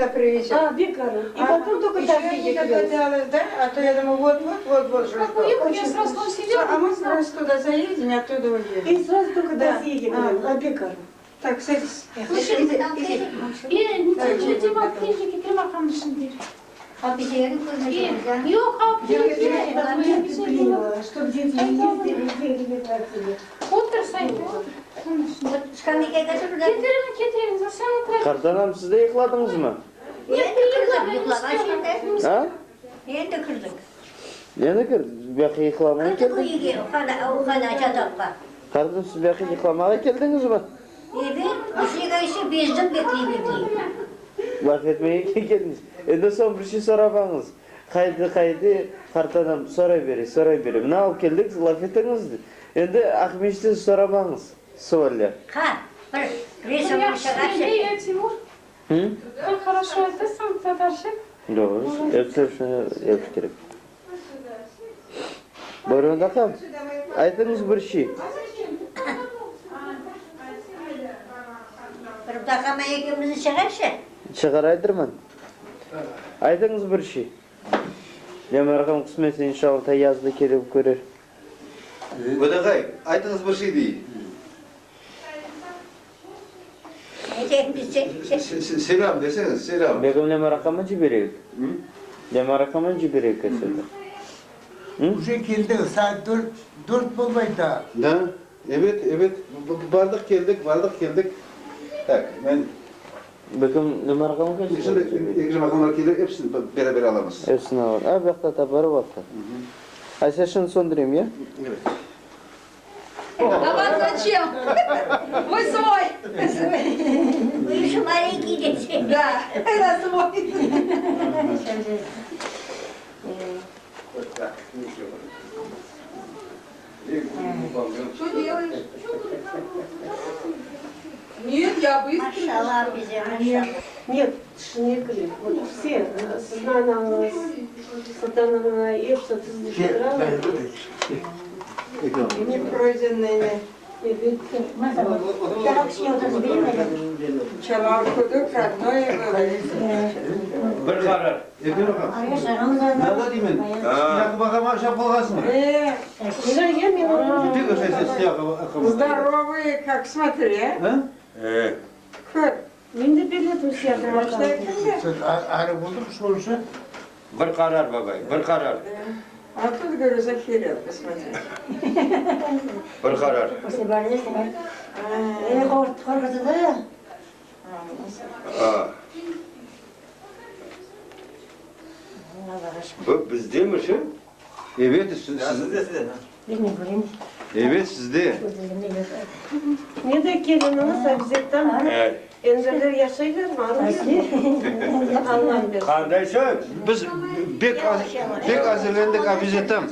Привезет. А, бек aru. И потом только Еще так я не догадалась, да? А то я думаю, вот-вот, вот-вот же. Как уехали, я сразу там сидела, А мы не знала. сразу туда заедем и оттуда уедем. И сразу только Да. Тазиге А. говорю, а бек aru. Так, садись. E, ne bak kendi bakalım şimdi. Yok abi. Приняла, чтобы дети не ездили, деньги не тратили. Otur sen. Getirin getirin. Sen otur. Qartanam, siz de yuqladıñızmı? Endi kirdik, yuqlağan şimdi. A? Endi kirdik. Neni kirdiñiz? Bu yaqqa yuqlamağa Kirdik keldiñiz? üyge, o qana yataqqa. Qartanam, siz bu yaqqa yuqlamağa keldiñizmi? Evet, bir şeyge işi bezdim bekley bekley. Laf etmege keldiñiz. Endi soñ bir şey soramañız. Qaydı, qaydı, qartanam, soray bere, soray bere. Mına alıp keldik, laf etiñiz. Endi Aqmescitten soramañız sualler. Ha, bir resim çıqarsa. Ya Timur. Hı? Как хорошо aytasıñ tatarca. Doğru. Episi şunı yapış kerek. Buyurıñ aqam. Aytıñız bir şey. Bir daqama ekimizni çıqarsa. Çıqaraydırman. Aytıñız bir şey. Lemar aqam qısmetse inşallah ta yazda kelip körer. Ödeqay, aytıñız bir şey dey. Selâm deseñiz, selâm. Begim Lemar aqama cibereyik. Lemar aqama cibereyik kasseta. Uje keldik, saat dört, dört bolmay daa. Da, ebet, ebet, bardıq keldik, bardıq keldik. Tak, men. Begim Lemar aqama Şimdi Ekrem aqamlar kelir, episini beraber alamız. Episini alamız. A, bu yaqta tapar vaqıt. Aysa şimdi söndüreyim, ya? Evet. А вам зачем? Мы свой. Вы еще маленькие дети. Да, это свой. Вот так, ничего. Что делаешь? Нет, я быстро. Maşallah bize, maşallah. Нет, шнекли. Вот все, сознание, сатана, епса, Не пройденные. Çalar kuduk родное было. Bir qarar. Ekrem aqam. Nada deymen. Siyaqı baqama aşap qalğansıñ. Э, Tek aşaysa siyaqı aqama. здоровые, как смотри, а? А? E, Kör. Men de biledim siyaqı Arı buldum şonsa. bir qarar babay, bir qarar. А тут, говорю, захерел, посмотри. Bir qarar. A. Bu bizdemi şu? Evet, siz, Evet, sizde. Ne de keliniñiz обязательно E, Enderler yaşaylar mı? Allah bersin. Qanday söz? Biz bek bek azırlandık abizetam.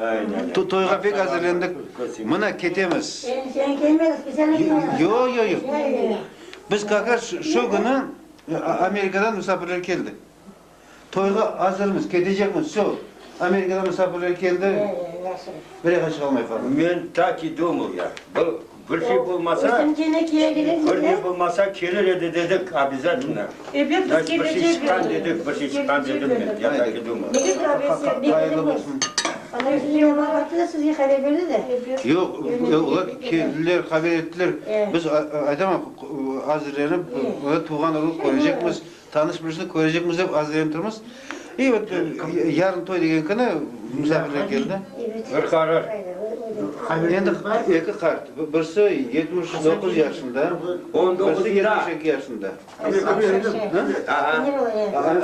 Aynen. Toyğa bek azırlandık. Mına ketemiz. Sen kelmedin, sen Yoq, yoq, yoq. Biz как раз şu künü Amerikadan misafirler keldi. Toyğa azırmız, ketecekmiz, все. Amerikadan misafirler keldi. Bir yaqqa çıqa almay qaldıq. Men так и думал я. Bu bir şey bolmasa, bir ne bolmasa kelir edi dedik обязательно. Evet, biz Значит, bir şey gelecek çıqqan dedik, bir şey çıqqan dedim men. Я так и думал. Hayırlı bolsun. Sizge haber berdi de. Yoq, olar keldiler, haber ettiler. Biz aytamam, azırlanıp, tuvğan uruv körecekmiz, tanış bilişni körecekmiz dep azırlanıp turmız. И вот yarın toy degen künü misafirler keldi. Bir qarar. Endi eki qart. Birisi 79 yaşında, 19'unda. birisi 72 yaşında. Aha.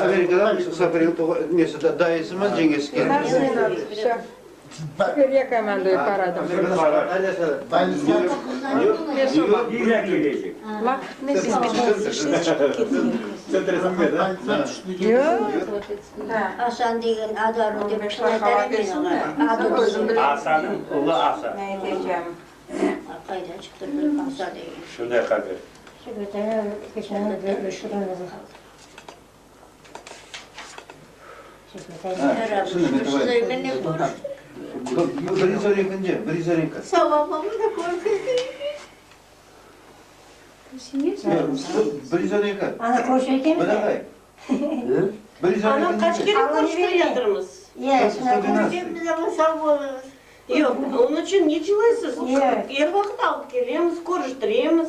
Amerikadan misafirler nesi, dayısı mı, cengesi keldi. Все. Теперь я командую парадом. Bir qarar. Yine kelecek. Asan degen adarı dep şunay men olar. Adı Asanıñ ulı Asa. Ne diyeceğim? Qaydan çıqtı bir Asan degen. Şunday haber. Siz menen körüştik. Birinci ekinci, birinci eki. Sabahımı da körüştik. Birinci eki. Ana körüşekken Bir aqay. Anam qaç kere körüştiriyatırmız? Yoq, onıñ içün ne cılaysız? Er vaqıt alıp kelemiz, körüştiremiz.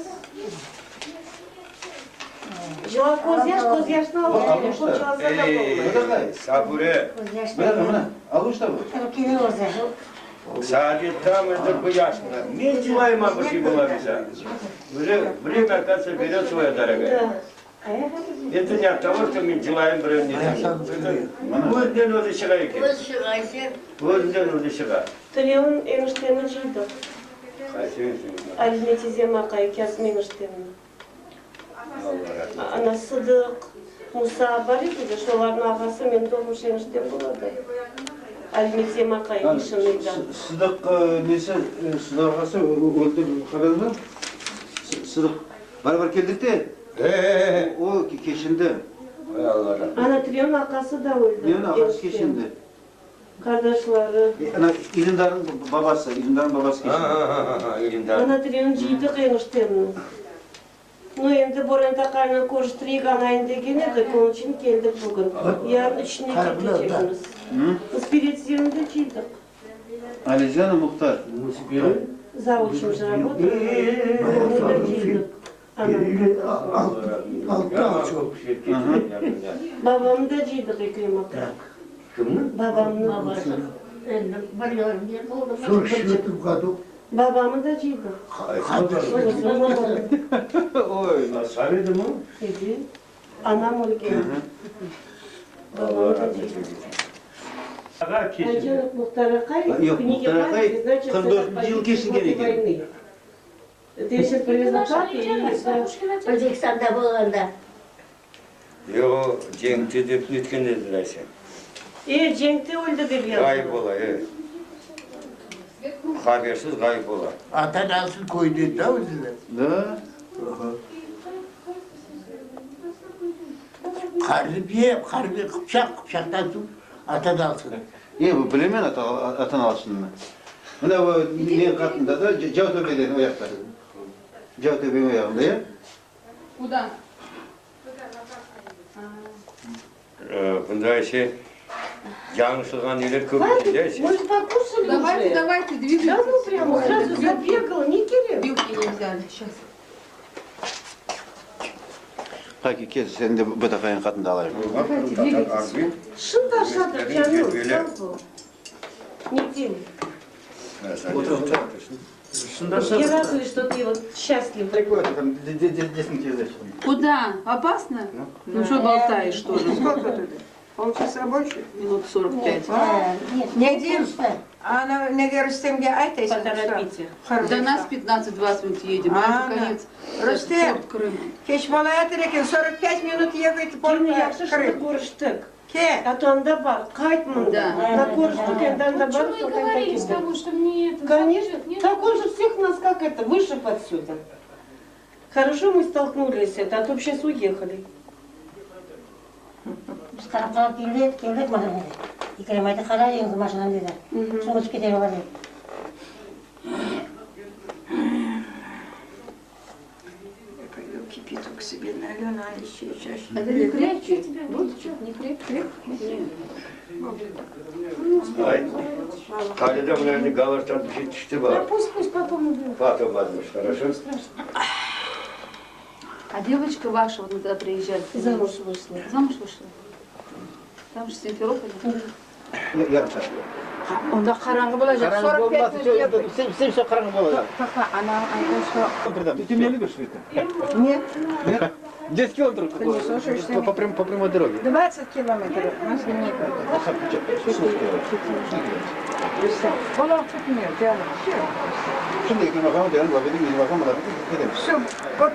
Cıla közyaş közyaşnı alıp kele, qolçalasa da bolmay. Ey, Sabure! Saadet tam endi bu yaşında. Men cılayman bir şey bola bilse. Уже время, оказывается, берет свое, дорогая. Это не от того, что men cılayım birevni Özünden özü çığa eken. Özünden özü çığa. Tünevin enişteni cıydıq. Qaysı enişteni? Alime tizem aqay, Kâzim enişteni. Ana, Sıdıq, Musa bar edi de, şolarnıñ ağası menim doğmuş eniştem boladı. Alime tizem aqay işiniydi. Sıdıq nesi, Sıdıq ağası öldi, haberiñiz barmı? Sıdıq, barabar keldik de, o keçindi. Ana, Tilevniñ aqası da öldi. Tilevniñ aqası keçindi. Qardaşları. Ana, İlimdarnıñ babası, İlimdarnıñ babası keçindi. Ana, Tilevniñ cıydıq eniştemni. Nu, endi Boran taqaynen körüştireyik, anayın degen edik, onıñ içün keldik bugün. Yarın üçüne ketecekmiz. Ispiretizemni de cıydıq. Alican Muhtar. Zavuçım же работает, onı da cıydıq. Babamnı da cıydıq, Ekrem aqay. Kimni? Babamnı. Babamı da cıydıq. Sağ edimi? Edi. Anam ölgen. Babamı da cıydıq. Muhtar aqay, Yoq, Muhtar aqay 44 yıl keçingen eken. Özbekistanda bolğanda. Yoq, o cenkte dep netken ediler aysa. E, cenkte öldi dep yazdılar. Ğayıp ola, e. Habersiz ğayıp ola. Ata-anasını köyde da özüni. Da. Harbiye, harbiye, Qıpçaq, Qıpçaqtan soñ ata-anasını. E, bu bilemen ata-anasını. Mına bu ne qatında da Cavtöbeden o yaqta. Cavtöbeniñ o yağında, ya? Kuda? Bunda ise yañlışlığan neler köp eken, da ise. Мы же покушали Давайте, уже. давайте, двигайтесь. Да ну прямо сразу забегала, не керек. Вилки не взяли. Сейчас. Qaki, kel, sen de butaqayın qatında alayım. Давайте, двигайтесь. Şın taşladıq, canım, sağ bol. Netem. Я радуюсь, что ты вот счастлив. Куда? Опасно? Ну что болтаешь тоже? Сколько тут? Полчаса больше? Минут 45. Ne diyeyim? Ana nege Rustemge aytaysıñ? Поторопите. До нас 15-20 минут едем, а А, это конец. Rustem, Порт Крыма. keç bolayatır eken, 45 minut ехать порт Kene yahşı Крым. şimdi körüştik. Ke? A to anda bar, qayt mında. Да. На körüştik, endi anda bar, Почему и говорили с тобой, что мне это... Конечно. Нет? Так он же всех нас как это, вышиб отсюда. Хорошо мы столкнулись, это, а то бы сейчас уехали. Biz qarap qarap keldik, keldik maşinağa. Ekrem ayttı, qara endi maşinanı dedi. Soñ ötip keter olar dedi. Я пойду кипяток себе налью, на еще чаще. Это не крепче тебя? Вот что, не крепче? Нет. Ay, Halide mına endi galashtan bir şey tüşti Да bana. пусть, пусть потом уберет. Потом возьмешь, хорошо? А девочка ваша, вот мы тогда приезжали. Замуж вышла. Замуж вышла? Там же Симферополь. Yarım saat. Onda qaranğı bolacaq. 45 minut ехать. Sen qaranğı bolacaq. Пока она, она что? Ты меня любишь, Света? Нет, Нет? 10 километров Ты не слушаешься по, по, прям- по прямой дороге. 20 километров. Мозги некуда. Qulaq tutmuyor canım. Все. Şimdi Ekrem ağam diyelim, laf edeyim, Ekrem ağam laf edeyim. Все. Вот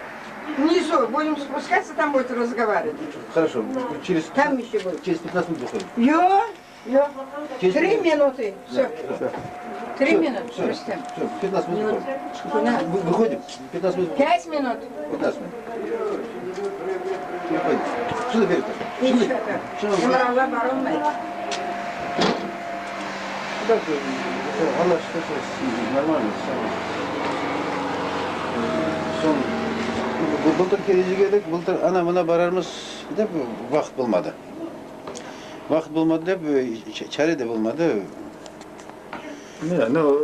внизу будем спускаться, там будет разговаривать. Хорошо, через, Там еще будет. через 15 минут выходим. Yo, yo. Через Три минуты. Все. Три минуты, Все, Рустем. все, 15 минут выходим. Вы- Выходим, 15 минут. Пять минут. 15 минут. Выходим. Что ты Еще так. Emrallah barılmay. Так, Allah что нормально. Сон. Bıltır kelecek edik, bıltır ana-mına bararmız dep, vaqıt bolmadı. Vaqıt bolmadı dep, çare de bolmadı. Ne, nu.